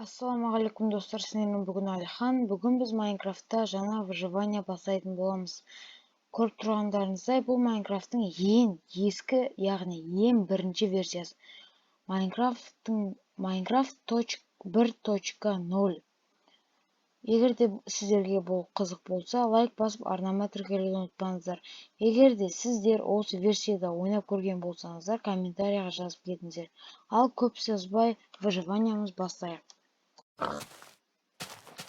Ассалаумағалейкум, достар! Сіздермен бүгін Әлихан. Бүгін біз Майнкрафтта жаңа выживание бастайтын боламыз. Көріп тұрғандарыңыздай, бұл Майнкрафттың ең ескі, яғни ең бірінші версиясы. Майнкрафттың Майнкрафт 1.0. Егер де сіздерге бұл қызық болса, лайк басып, арнама тіркелуді ұмытпаңыздар. Егер де сіздер осы версияда ойнап көрген болсаңыздар, комментарийға жазып кетіңіздер. Ал көп созбай, выживаниямыз бастайық.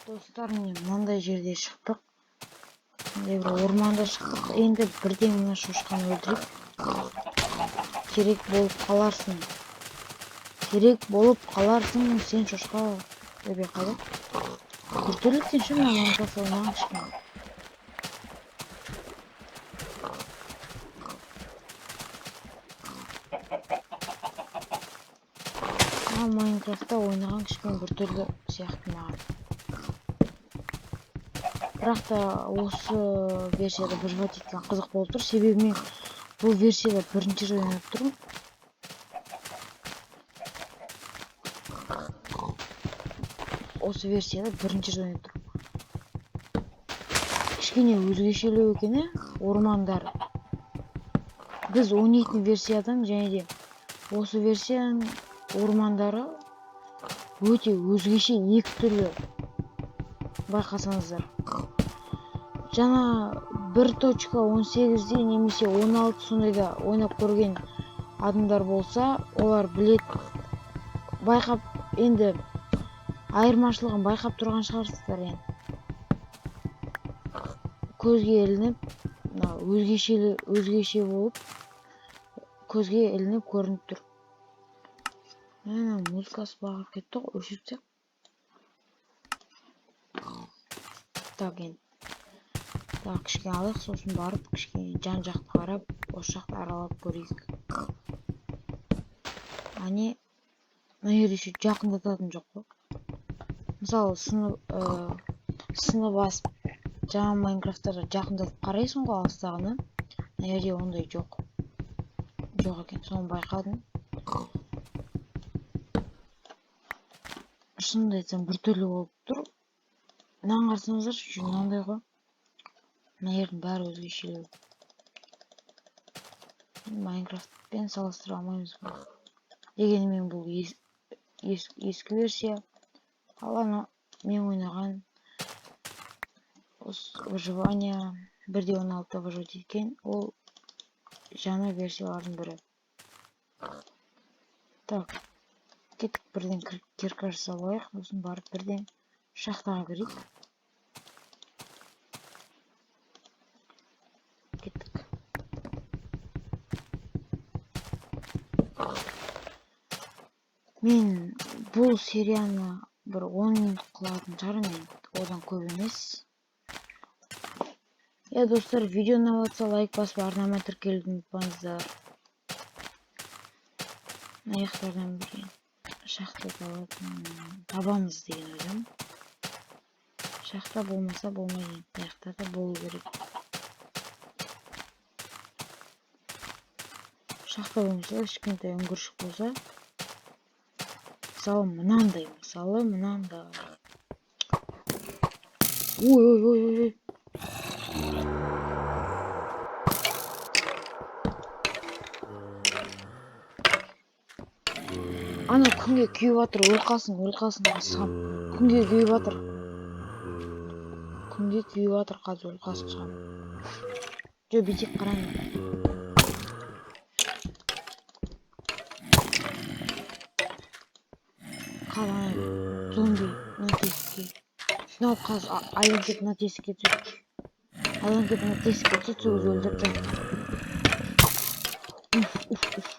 Достар, міне, мынандай жерде шықтық, мындай бір орманда шықтық. Енді бірден мына шошқаны өлтірейік. Керек болып қаларсың, керек болып қаларсың сен, шошқа. Ойбай, қайда? Біртүрлі екен ше мына Майнкрафт ойнаған кішкене. Мына Майнкрафтта ойнаған кішкене біртүрлі сияқты маған. Бірақ та осы версияда выживать еткен қызық болып тұр, себебі мен бұл версияда бірінші рет ойнап тұрмын. Осы версияда бірінші рет ойнап тұрмын. Кішкене өзгешелеу екен, иә, ормандары. Біз ойнайтын версиядан және де осы версияның ормандары өте өзгеше, екі түрлі. Байқасаңыздар, жаңа 1.18-де немесе 16 сондайда ойнап көрген адамдар болса, олар білет, байқап, енді айырмашылығын байқап тұрған шығарсыздар. Енді көзге ілініп, мына өзгеше болып көзге ілініп көрініп тұр. Мына музыкасы бағып кетті ғой, өшіріп тастайық. Так, енді так, кішкене алайық, сосын барып кішкене жан жақты қарап, осы жақты аралап көрейік. Әне, мына жерде еще жақындататын жоқ қой. Мысалы, сыны басып, жаңа Майнкрафттарда жақындатып қарайсың ғой алыстағыны. Мына жерде ондай жоқ екен, соны байқадым. Шынымды айтсам, біртүрлі болып тұр. Мынаны қарасаңыздаршы, мынандай ғой, мына жердің бәрі өзгешелеу. Майнкрафтпен салыстыра алмаймыз бұны. Дегенмен бұл ескі версия. Ал ана мен ойнаған осы выживание 1.16 выживать еткен, ол жаңа версиялардың бірі. Так, кеттік, бірден кирка жасап алайық, сосын барып бірден шахтаға кірейік. Кеттік. Мен бұл серияны бір 10 минут қылатын шығармын енді, одан көп емес. Иә, достар, видео ұнап жатса, лайк басып, арнама тіркелуді ұмытпаңыздар. Мына жақтардан бір шахта табамыз деген ойдамын. Шахта болмаса болмайды, енді мына жақтарда болу керек. Шахта болмаса да, кішкентай үңгіршік болса, мысалы, мынандай, мысалы, мынандай. Ой, ой, ой, ой, ой! Анау күнге күйіп жатыр, өліп қалсын, өліп қалсын, асығам. Күнге күйіп жатыр, күнге күйіп жатыр, қазір өліп қалсын. Шығамын. Жоқ, бүйтейік, қараңдар. Қазір ана зомби мына тесікке, мынау қазір айланып келіп мына тесікке түседі, айланып келіп мына тесікке түседі, сол кезде өлтіріп тастаймын. Уф, уф, уф!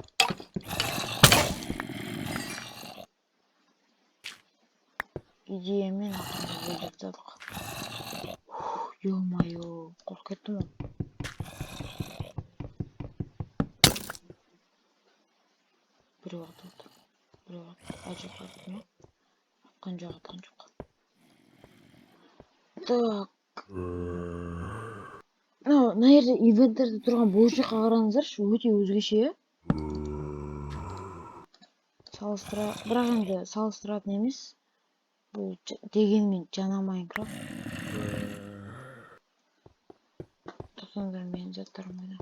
Идеямен ақырындап өлтіріп тастадық. Ё-моё, қорқып кеттім ғой. Біреу атып отыр, біреу атты. А, жоқ, атты ма? Атқан жоқ, атқан жоқ. Так, мынау мына жерде инвентарьда тұрған булыжникқа қараңыздаршы, өте өзгеше, иә. Салыстыра, бірақ енді салыстыратын емес. Бұл дегенмен жаңа Майнкрафт. Тоқтаңдар, менің заттарым қайда?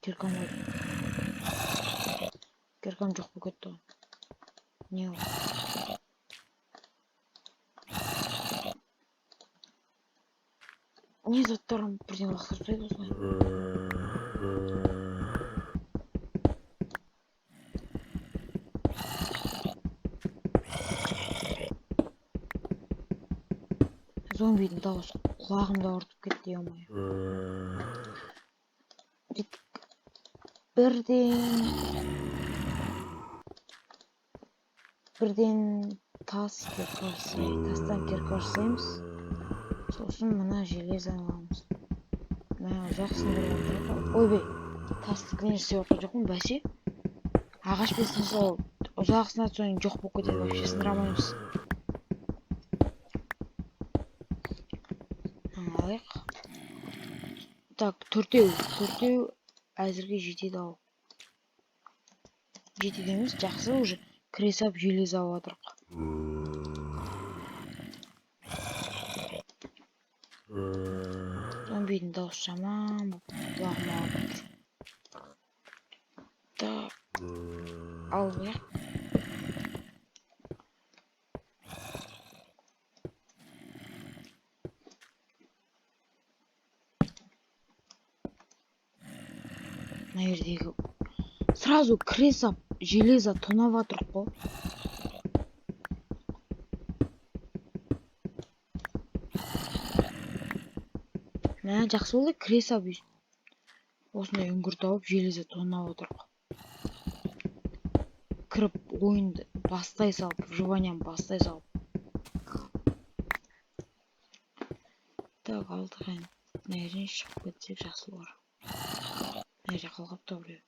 Киркам қайда? Киркам жоқ болып кетті ғой. Не ол? Не, заттарым бірден лақтырып тастайды осылай. Зомбидің дауысы құлағымды ауыртып кетті, ё-моё. Бірден тас кирка жасайық, тастан кирка жасаймыз. Сосын мына железоны аламыз. Мә, ұзақ сындырып жатыр. Ойбай, тастікінен жасап жатқан жоқпын, бәсе. Ағашпен сынса, ол ұзақ сынады, содан жоқ болып кетеді, вообще сындыра алмаймыз. Мынаны алайық. Так, төртеу, төртеу әзірге жетеді ау. Жетеді емес, жақсы, уже кіре сап железо алып жатырық. Зомбидің дауысы жаман болып құлағыма ауырып тұр. Так, алайық. Мына жердегі сразу кіре сап железо тонап жатырық қой. Мә, жақсы болды, кіре сап осындай үңгір тауып железо тонап отырық. Кіріп ойынды бастай салып, выживанияны бастай салып. Так, алдық енді. Мына жерден шығып кетсек жақсы болар. Мына жерде қалып қапты біреу.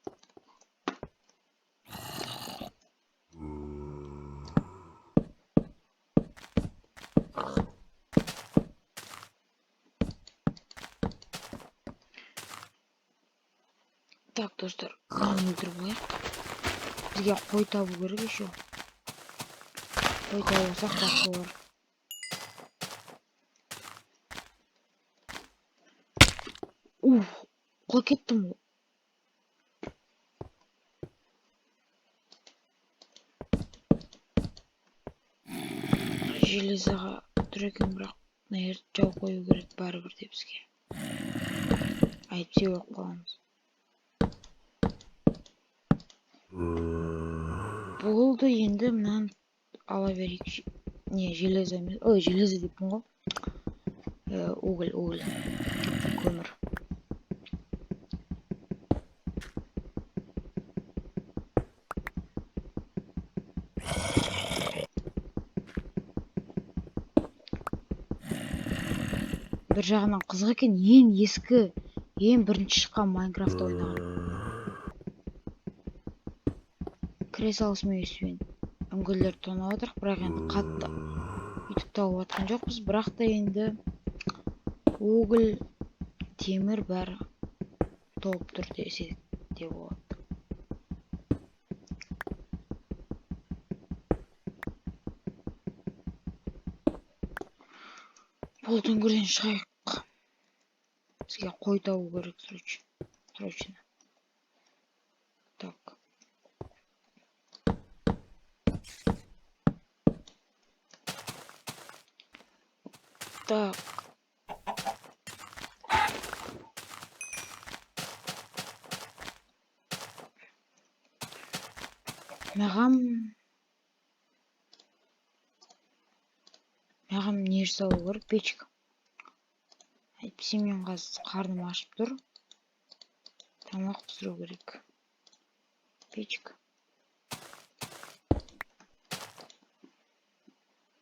Так, достар, мынаны өлтіріп алайық. Бізге қой табу керек еще. Қой тауып алсақ жақсы болар. Уф, құлап кеттім ғой. Железоға тұр екен, бірақ мына жерді жауып қою керек бәрібір де бізге. Әйтпесе өліп қаламыз. Болды, енді мынаны ала берейік. Не, железо емес. Ой, железо деппін ғой. Уголь, уголь. Көмір. Бір жағынан қызық екен, ең ескі, ең бірінші шыққан Майнкрафт ойнаған. Кіре салысымен өйстіп үңгірлерді тонап жатырық, бірақ енді қатты өйтіп тауып жатқан жоқпыз, бірақ та енді уголь, темір бәрі толып тұр десек те болады. Болды, үңгірден шығайық. Бізге қой табу керек срочно. Срочно. Так. Так. Маған не жасау керек? Печка. Әйтпесе мен қазір қарным ашып тұр. Тамақ пісіру керек. Печка.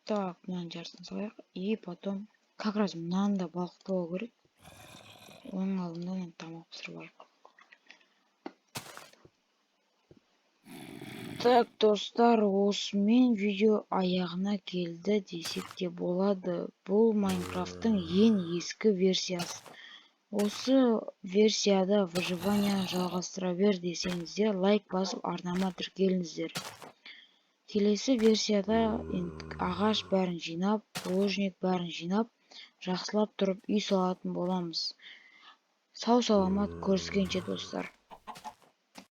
Так, мынаның жартысын салайық. И потом как раз мынаны да балқытып керек. Оның алдында мен тамақ пісіріп алайық. Так, достар, осымен видео аяғына келді десек те болады. Бұл Майнкрафттың ең ескі версиясы. Осы версияда выживанияны жалғастыра бер десеңіздер, лайк басып, арнама тіркеліңіздер. Келесі версияда енді ағаш бәрін жинап, булыжник бәрін жинап, жақсылап тұрып үй салатын боламыз. Сау саламат көріскенше, достар!